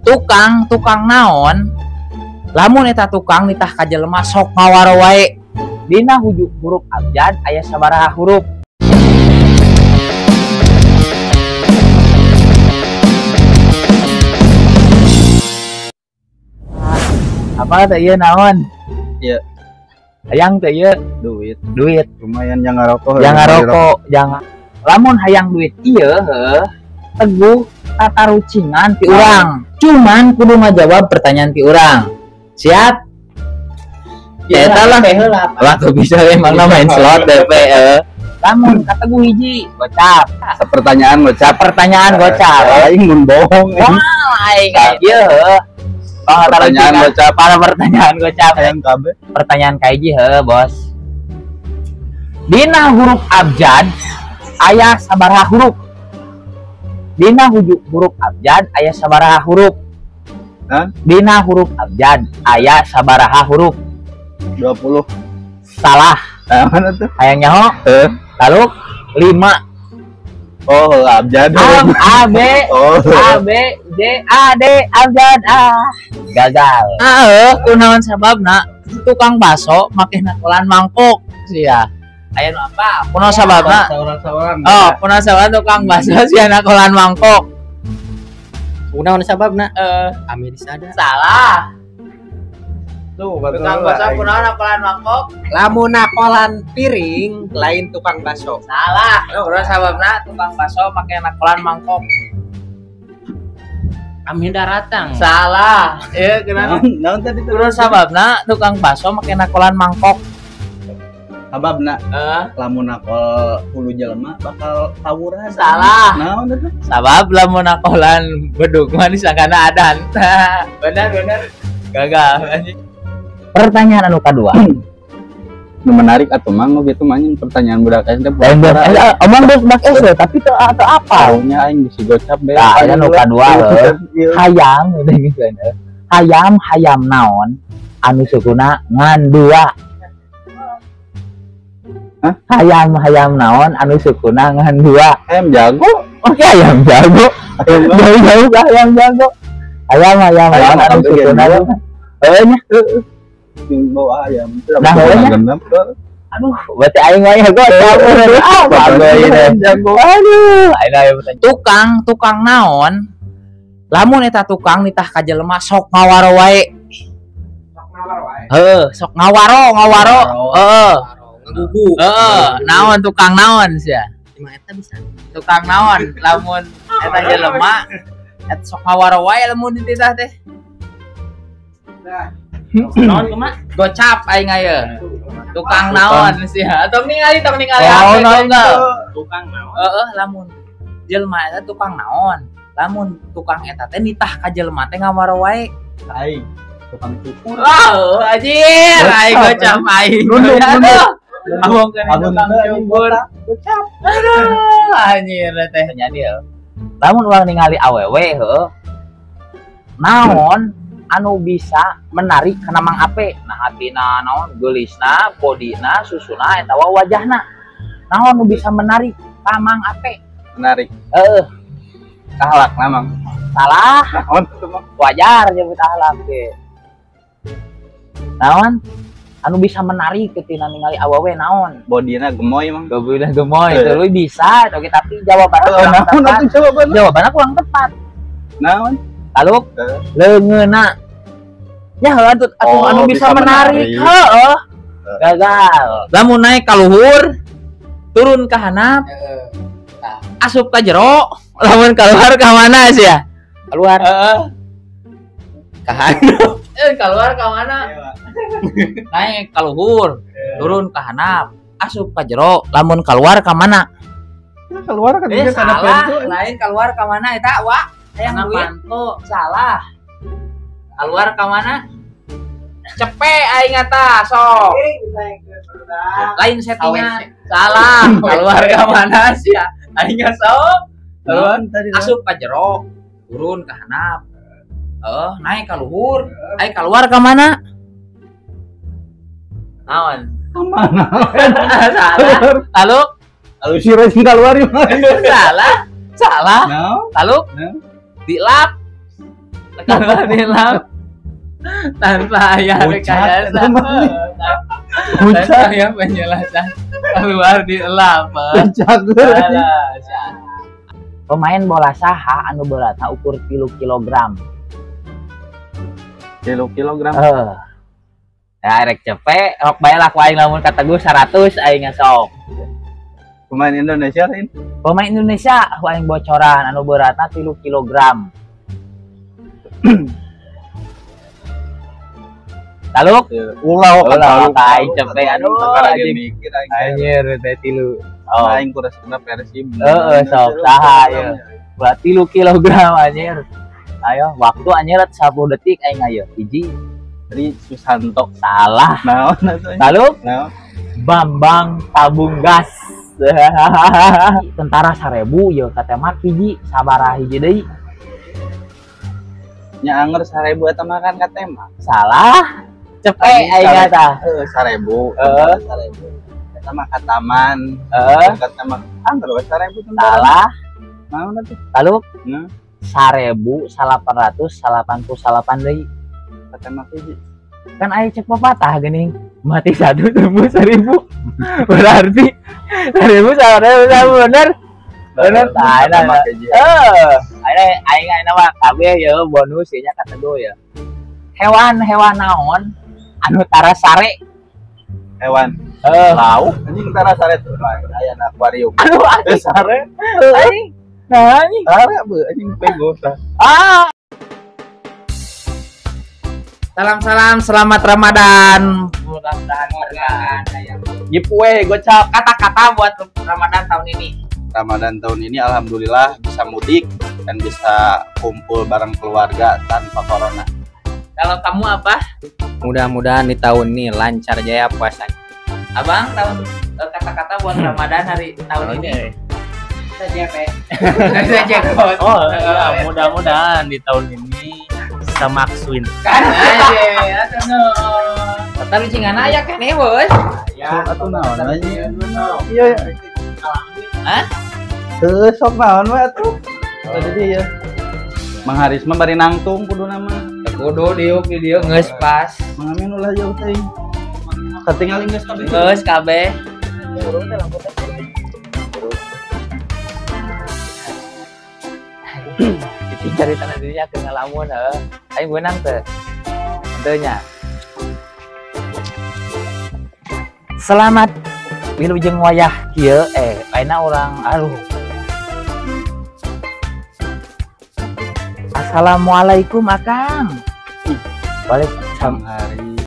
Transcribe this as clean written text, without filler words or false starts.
Tukang, tukang naon? Lamun eta tukang nitah ka jelema sok ngawaro wae. Dina huruf abjad aya sabaraha huruf? Apa teh ieu naon? Iya. Hayang teh ieu duit. Duit. Lumayan yang ngarokok. Yang ngarokok, jangan. Lamun hayang duit ieu heuh, teguh tatarucingan ti urang. Cuman kudu ngajawab pertanyaan ti urang. Siap? Ya eta lah. Waktu bisa emang main slot DP. Lamun kateguh hiji gocap. Pertanyaan gocap. Pertanyaan gocap. Aing mun bohong. Wah, aing ieu heuh. Pertanyaan gocap, para pertanyaan gocap. Hayang kabeh. Pertanyaan ka hiji heuh, Bos. Dina huruf abjad aya sabaraha huruf? Dina huruf abjad aya sabaraha huruf? Hah? Dina huruf abjad aya sabaraha huruf? 20. Salah. Nah, mana tuh? Hayang nyaho? Lalu 5. Oh, abjad. A B oh. A B J A D abjad A. Gagal. Ah, kunaon sababna tukang baso make nakolan mangkok sia. Aya nu apa? Kunaon sababna? Saurang-saurang. Oh, kunaon sababna tukang baso sia nakolan mangkok? Kunaon sababna? Ame disada. Salah. Tuh, tukang baso kunaon nakolan mangkok? Lamun nakolan piring lain tukang baso. Salah. Kunaon sababna tukang baso make nakolan mangkok? Amin daratang. Salah. Ieu kunaon? Naon tadi tuh? Kunaon sababna tukang baso make nakolan mangkok? Sababna lamun nakol hulu jelema bakal tawuran. Salah. Naon teh? Sabab lamun nakolan bedug mah disangkana adan. Benar benar. Gagal. Pertanyaan anu kadua. Nu menarik atuh mang gitu mah pertanyaan budak SD. Omong budak SD tapi teu atau apa? Taunya aing bisi gocap be. Tah aya nu kadua heuh. Hayam gitu gitu. Hayam hayam naon anu sukuna ngan dua. Hah? Hayam hayam naon anu sukuna ngan dua. Ayam jago. Oke, ayam jago. Jauh-jauh ka ayam jago. Hayam hayam naon anu sukuna. Heuh nya. Sing bawa ayam. Nah, aduh, berarti aing wae gocap. Ah, bagus jago. Aduh, aing aya pertanyaan. Tukang, tukang naon? Lamun eta tukang nitah ka jelema sok ngawaro wae. Sok ngawaro wae. Heuh, sok ngawaro, ngawaro. Heeh. Ngagugu. Heeh, naon tukang naon sia? Emang eta bisa. Tukang naon lamun eta jelema eta sok ngawaro wae lamun dititah teh. Nah. Naon kumaha? Gocap aing aya. Tukang naon sia? Tong ningali, tong ningali HP tunggal. Tukang naon? Heeh, lamun jelema eta tukang naon? Lamun tukang eta teh nitah ka jelema teh ngawaro wae. Aing tukang cukur. Wah, anjir, aing gocap aing. Nunduk. Abongkeun tukang cukur. Gocap. Aduh, anjir teh nya dia. Lamun urang ningali awewe heuh. Naon anu bisa menarik kana Mang Ape? Nah, hatina naon, geulisna, bodina, susuna eta wajahna. Naon nu bisa menarik ka Mang Ape? Menarik. Heeh. Ahlakna Mang. Salah. Naon tuh Mang? Wajar nyebut ahlak ge. Naon anu bisa menarik ketina ningali awewe naon? Bodina gemoy Mang. Bodina gemoy tuluy bisa oke, tapi jawabanna kurang tepat. Jawabanna? Jawabanna kurang tepat. Naon? Lalu leungeuna. Ya heuh atuh anu bisa menarik. Heeh. Gagal. Lamun naik ka luhur, turun ka handap. Asup ka jero, lamun keluar ka mana sia? Keluar. Heeh. Ka handap. Keluar ka mana? Naik ka luhur, turun ka handap, asup ka jero, lamun keluar ka mana? Keluar ka dieu kana pintu. Lain keluar ka mana eta, Wak? Hayang duit. Salah. Keluar ka mana? Cepe aing eta sok. Lain settingan. Salah. Keluar ka mana sia? Aing sok. Keluar tadi. Asup ka jero, turun ka handap. Naik ka luhur, aing keluar ka mana? Naon? Ka mana? Salah. Lalu lalu si racing keluar. Salah. Salah. No. Lalu dilap. Keluar dilap tanpa aya rekayasa. Tanpa aya penjelasan. Keluar dilap. Pemain bola saha anu beratna ukur 3 kilogram. 3 kilogram. Ya rek cepet, rok bae lah ku aing lamun kata gue 100 aing sok. Pemain Indonesia lain? Pemain Indonesia ku aing bocoran anu beratna 3 kilogram. Taluk? Ulah ulah aing cepet aduh anjing. Anjir teh 3. Oh, aing kuresna Persib. Heeh, sok saha ieu. Berat 3 kilogram anjir. Ayo, waktu anjir 10 detik aing ayo. Hiji. Tri Susanto. Salah. Naon atuh? Lalu? Naon? Bambang Tabung Gas. Tentara 1000 ieu katemak hiji sabaraha hiji deui? Nya anger 1000 eta mah kan katemak. Salah. Cepet aing tah. Heeh, 1000. Heeh, 1000. Eta mah kataman. Heeh. Katemak anger we 1000 tentara. Salah. Naon atuh? Lalu? Nah. 1888 deui. Katemak hiji. Kan aya cek pepatah geuning, mati 1 tumbuh 1000. Berarti 1000 sama bener. Bener tah eta. Heeh, aing ayeuna mah kabeh ye bonus nya kata gue ya. Hewan-hewan naon anu tara sare? Hewan. Lauk anjing tara sare tuh aya na akuarium. Aduh anjing sare. Anjing. Nah anjing. Sare beuh anjing pego tah. Ah. Salam-salam, selamat Ramadan. Mudah-mudahan berkah. Giveaway gocap. Kata-kata buat Ramadan tahun ini. Ramadan tahun ini alhamdulillah bisa mudik dan bisa kumpul bareng keluarga tanpa corona. Kalau kamu apa? Mudah-mudahan di tahun ini lancar jaya puasanya. Abang tahun kata-kata buat Ramadan hari tahun ini. Saja Oh, ya, mudah-mudahan di tahun ini semaksuin. Kan aja, atuh. Tapi cingan aya keneh, Bos. Ya, atuh naon aja. Iya, Hah? Heuh, sok naon we atuh. Tadi ya. Mang Haris mah bari nangtung kudu nama. Kudu diuk di dieu geus pas. Mang Amin ulah jauh teuing. Katingali geus kabeh. Geus kabeh. Cari tanah dirinya ke ngalamun heuh. Aing beunang teu? Henteu nya. Selamat wilujeng wayah kieu ayeuna urang aduh. Assalamualaikum Akang. Waalaikumsalam. Hari.